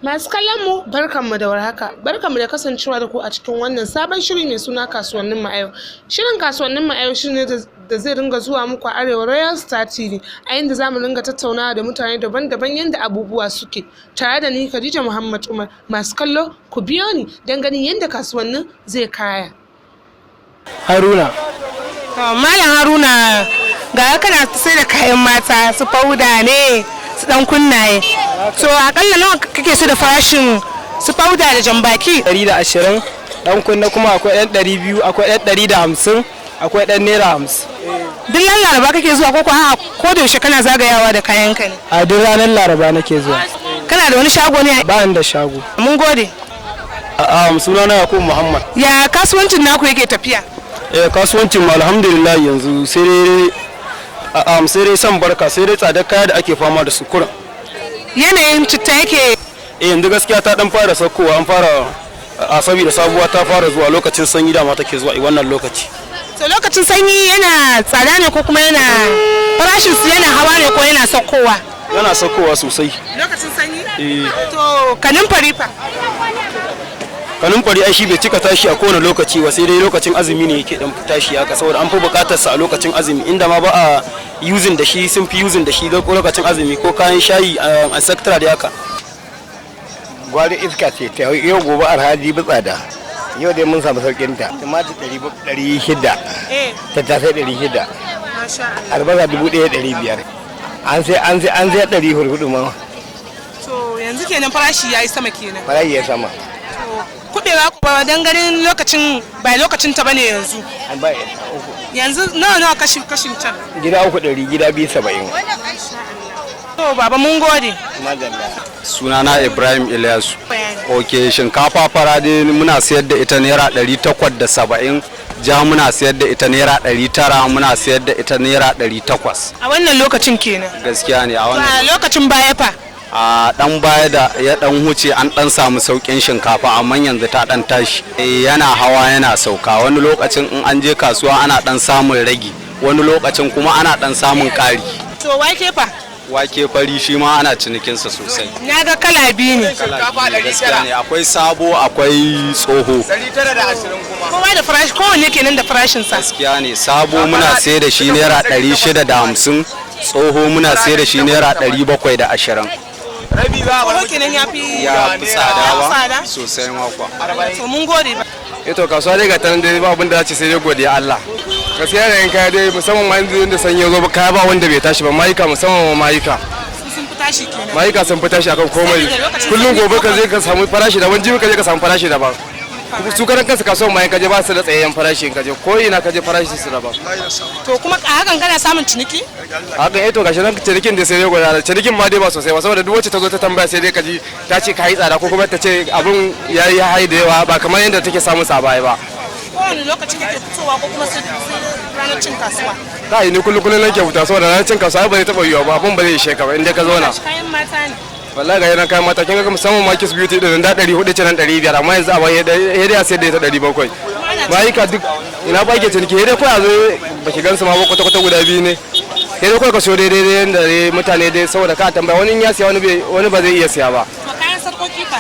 Masu kallon mu, barkanmu da warhaka, barkanmu da kasancewa da ku a cikin wannan sabon shiri mai suna Kasuwannin mu a Yau. Shirin Kasuwannin mu a Yau shiri ne da zai ringa zuwa muku a Arewa Royal Star TV, a inda zamu ringa tattaunawa da mutane daban-daban yadda abubuwa suke. Tare da ni, Khadija Muhammad Umar. Masu kallo, ku biyo ni don ganin yadda kasuwannin zai kaya. Haruna. Malam Haruna, ga kana sai da kayan mata, su fauda ne, su dan kunnaye. To, akalla nawa kake su da farashin su fauda da jambaki? 120, dan kunna kuma akwai ɗan 200, akwai ɗan 150, akwai ɗan naira 50. Duk ran Laraba kake zuwa, ko ko a'a, ko da yaushe kana zagayawa da kayan ka ne? A duk ranar Laraba nake zuwa. Kana da wani shago ne? Ba ni da shago. Mun gode. A'a, sunana Yakubu Muhammad. Ya kasuwancin naku yake tafiya? Eh, kasuwancin mu alhamdulillah, yanzu sai dai a'a, sai dai san barka, sai dai tsadar kaya da ake fama da su kuran. Yanayin citta yake? Eh, yanzu gaskiya ta dan fara saukowa, an fara a saboda sabuwa ta fara zuwa. Lokacin sanyi dama take zuwa a wannan lokaci. To, lokacin sanyi yana tsada ne, ko kuma yana farashin su yana hawa ne, ko yana saukowa? Yana saukowa sosai. Lokacin sanyi? Eh. To, kanumfari fa? Kanumfari ai shi bai cika tashi a kowane lokaci ba, sai dai lokacin azumi ne yake dan tashi haka, saboda an fi bukatar sa a lokacin azumi, inda ma ba a using da shi, sun fi using da shi lokacin azumi, ko kayan shayi a sector da haka. Gwari iska ce ta yau, gobe arha, jibi tsada. Yau dai mun samu saukin ta. Tumatir 600, tattasai 600, albasa 1500. An sai 400 ma. To, yanzu kenan farashi yayi sama kenan? Farashi ya sama. Kubewa kuma, dan ganin lokacin ba lokacin ta bane yanzu? An ba uku. Yanzu nawa nawa kashin kashin can? Gida uku 100, gida biyu 70. To baba, mun gode. Madalla. Sunana Ibrahim Ilyasu. Bayani. Ok, shinkafa fara dai muna sayar da ita naira 870, ja muna sayar da ita naira 900, muna sayar da ita naira 800. A wannan lokacin kenan? Gaskiya ne, a wannan. A lokacin baya fa? A dan baya da ya dan huce, an dan samu saukin shinkafa, amma yanzu ta dan tashi. Eh, yana hawa yana sauka. Wani lokacin in an je kasuwa ana dan samun ragi, wani lokacin kuma ana dan samun ƙari. To, wake fa? Wake fari shi ma ana cinikinsa sosai. Na ga kala biyu ne. Kala biyu, gaskiya ne, akwai sabo, akwai tsoho. Kowa da farashi, kowanne kenan da farashin sa? Gaskiya ne, sabo muna sai da shi naira 650, tsoho muna sai da shi naira 720. Tsoho kenan ya fi? Ya fi tsada. Ya fi Ba tsada? Sosai makwa. To, mun gode ba. Eh to, kasuwa dai ga ta nan dai, ba abin da za ce sai dai godiya Allah. Gaskiya da yan kaya dai, musamman ma yanzu da sanyi ya zo, kaya ba wanda bai tashi ba. Mayuka, musamman ma mayuka. Su sun fi tashi kenan? Mayuka sun fi tashi akan komai. Saboda lokacin Kullum sanyi. Gobe ka je ka samu farashi daban, jibi ka je ka samu farashi daban. Su karan kansu kasuwan ma in ka je, ba su da tsayayyen farashi. In ka je ko ina ka je, farashi su daban. To, kuma a hakan kana samun ciniki? Haka eh, to gashi nan cinikin da sai dai godiya. Cinikin ma dai ba sosai ba, saboda duk wacce ta zo ta tambaya, sai dai ka ji ta ce ka yi tsada, ko kuma ta ce abun ya yi hai da yawa, ba kamar yadda take samun sa baya ba. Kowane lokaci kake fitowa, ko kuma sai ranar cin kasuwa? Kai, ni kullum kullum nake fita, saboda ranar cin kasuwa ba zai taɓa yiwuwa ba, abun ba zai ishe ka ba inda ka zauna. Kayan mata ne? Wallahi ga yana kayan mata. Kin ga musamman ma Kiss Beauty din da 400 ce, nan 500, amma yanzu a bai ya dai a sayar da ita 700. Mayuka duk ina ba ke ciniki, dai kawai a zo baki gansu ma ba kwata kwata, guda biyu ne. Sai dai kawai ka siyo daidai dai yanda dai mutane dai, saboda ka tambaya wani in ya siya, wani bai, wani ba zai iya siya ba. To, kayan sarkoki fa?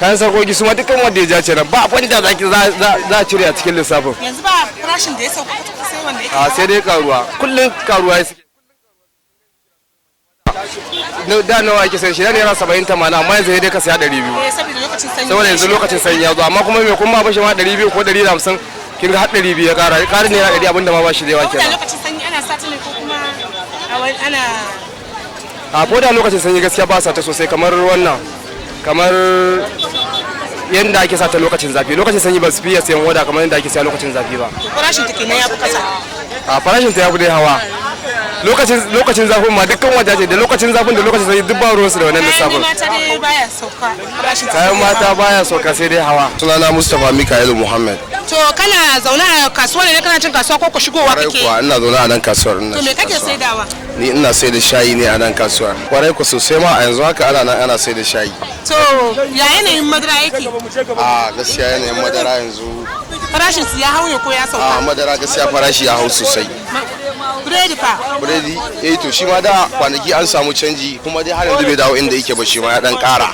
Kayan sarkoki su ma dukkan wanda ya ja ce nan, ba wanda za a cire a cikin lissafin. Yanzu ba farashin da ya sauka kwata, sai wanda yake A sai dai karuwa, kullum karuwa ya suke. Da nawa ake sayar shi? Da naira 70, 80, amma yanzu sai dai ka siya 200. Eh, saboda lokacin sanyi. Saboda yanzu lokacin sanyi ya zo, amma kuma mai kuma ba shi ma 200 ko 150. Kin ga har 200 ya kara, karin naira 100, abinda ma ba shi da yawa Ko da kenan. lokacin sanyi ana sata ne, ko kuma a wani ana? A ko da lokacin sanyi, gaskiya ba sa ta sosai kamar wannan, kamar yadda ake sata lokacin zafi. Lokacin sanyi ba su fiye siyan hoda kamar yadda ake siya lokacin zafi ba. Farashin ta kenan ya fi kasa? A farashin ta ya fi dai hawa. Lokacin zafin ma dukkan wajaje, da lokacin zafin da lokacin sanyi, duk ba ruwansu da wannan Kayan lissafin. mata dai baya sauka farashin ta? Kayan mata baya sauka, sai dai hawa. Sunana Mustapha Mikaelu Muhammad. To, kana zaune a kasuwa ne, kana cin kasuwa, ko ko shigowa Kwarai kake? kuwa, ina zaune a nan kasuwar, ina To, me cin kake kasuwa. saidawa? Ni ina sai da shayi ne a nan kasuwar. Kwarai ku, sosai ma, a yanzu haka ana nan ana sai da shayi. To, ya yanayin madara yake? A gaskiya yanayin madara yanzu Farashin su ya hau ne ko ya a sauka? Madara gaskiya farashi ya hau sosai. Biredi fa? Biredi eh, to shi ma da kwanaki an samu canji, kuma dai har yanzu bai dawo inda yake ba, shi ma ya dan kara.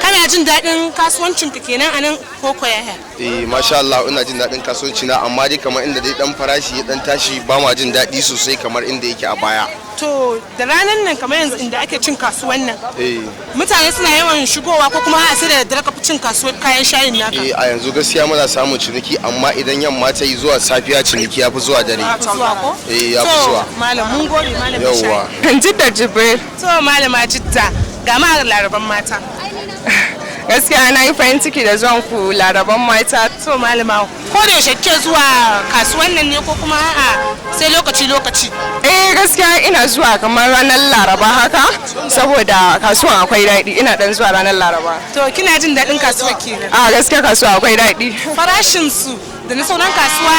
Kana jin daɗin kasuwancin ka kenan a nan ko ko yaya? Eh, masha Allah, ina jin daɗin kasuwanci na, amma dai kamar inda dai dan farashi ya dan tashi, ba ma jin daɗi sosai kamar inda yake a baya. To da ranar nan, kamar yanzu inda ake cin kasuwan nan, eh mutane suna yawan shigowa ko kuma a sai da daddare ka fi cin kasuwar kayan shayin naka? Eh, a yanzu gaskiya muna samun ciniki, amma idan yamma ta yi zuwa safiya ciniki ya fi zuwa dare. Ya fi zuwa ko? Eh, ya fi zuwa. To malam, mun gode, malam. Yawwa. Jidda Jibril. To malama Jidda, ga ma Laraban Mata. Gaskiya na yi farin ciki da zuwan ku Laraban Mata. To malama, ko da yaushe kike zuwa kasuwan nan ne ko kuma a'a sai lokaci lokaci? Eh, gaskiya ina zuwa kamar ranar Laraba haka, saboda kasuwan akwai daɗi, ina dan zuwa ranar Laraba. To kina jin daɗin kasuwar kenan? A gaskiya kasuwa akwai daɗi. Farashin su da na sauran kasuwa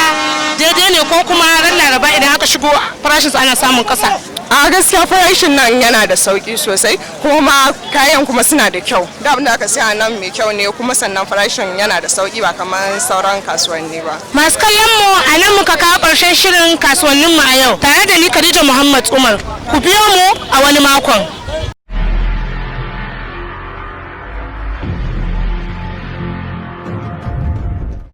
daidai ne, ko kuma ran Laraba idan aka shigo farashin su ana samun ƙasa? A gaskiya farashin nan yana da sauki sosai, kuma kayan kuma suna da kyau. Da abin da aka siya nan mai kyau ne, kuma sannan farashin yana da sauki ba kamar sauran kasuwanni ba. Masu kallon mu, a nan muka kawo ƙarshen shirin kasuwannin mu a yau tare da ni, Khadija Muhammad Umar. Ku biyo mu a wani makon.